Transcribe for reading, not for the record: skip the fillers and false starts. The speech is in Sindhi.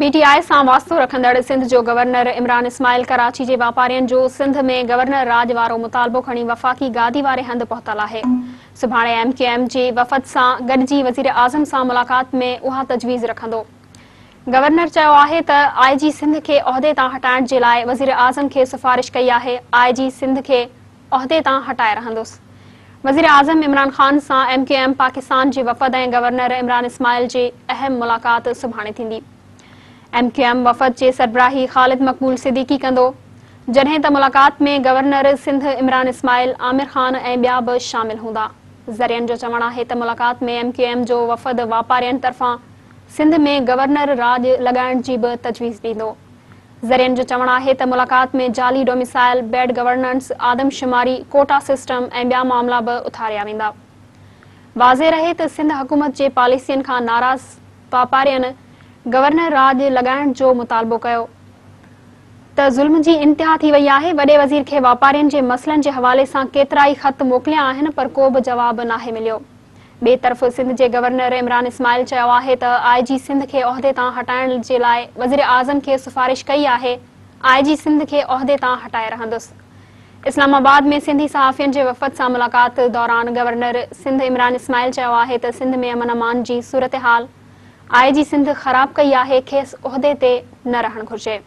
پي ٽي آء سان واسطو رکندڙ سنڌ جو گورنر عمران اسماعيل ڪراچي جي واپارين جو سنڌ ۾ گورنر راڄ وارو مطالبو کڻي وفاقي گادي واري هنڌ پهتل آهي. سڀاڻي ايم ڪيو ايم جي وفد سان گڏجي وزيراعظم سان ملاقات ۾ اها تجويز رکندو. گورنر چيو آهي ته آء جي سنڌ کي عهدي تان هٽائڻ جي لاء وزيراعظم کي سفارش ڪئي آهي، آء جي سنڌ کي عهدي تان هٽائي رهندس. وزيراعظم عمران خان سان ايم ڪيو ايم پاڪستان جي وفد ۽ گورنر عمران اسماعيل جي اهم ملاقات سڀاڻي ٿيندي. ايم ڪيو ايم وفد جي سربراهي خالد مقبول صديقي ڪندو، جڏهن ته ملاقات ۾ گورنر سنڌ عمران اسماعيل، عامر خان ۽ ٻيا به شامل هوندا. ذريعن جو چوڻ آهي ته ملاقات ۾ ايم ڪيو ايم جو وفد واپارين طرفان سنڌ ۾ گورنر راڄ لڳائڻ جي به تجويز ڏيندو. ذريعن جو چوڻ آهي ته ملاقات ۾ جعلي ڊوميسائل، بيڊ گورننس، آدمشماري، ڪوٽا سسٽم ۽ ٻيا معاملا به اٿاريا ويندا. واضح رهي ته سنڌ حڪومت جي پاليسين کان ناراض واپارين گورنر راڄ لڳائڻ جو مطالبو ڪيو ته ظلم جي انتها ٿي وئي آهي، وڏي وزير کي واپارين جي مسئلن جي حوالي سان ڪيترائي خط موڪليا آهن پر ڪو به جواب ناهي مليو. ٻئي طرف سنڌ جي گورنر عمران اسماعيل چيو آهي ته آء جي سنڌ کي عهدي تان هٽائڻ جي لاء وزيراعظم کي سفارش ڪئي آهي، آء جي سنڌ کي عهدي تان هٽائي رهندس. اسلام آباد ۾ سنڌي صحافين جي وفد سان ملاقات دوران گورنر سنڌ عمران اسماعيل چيو آهي ته سنڌ ۾ امن امان جي صورتحال آء جي سنڌ خراب ڪئي آهي، کيس عهدي تي نه رهڻ گهرجي.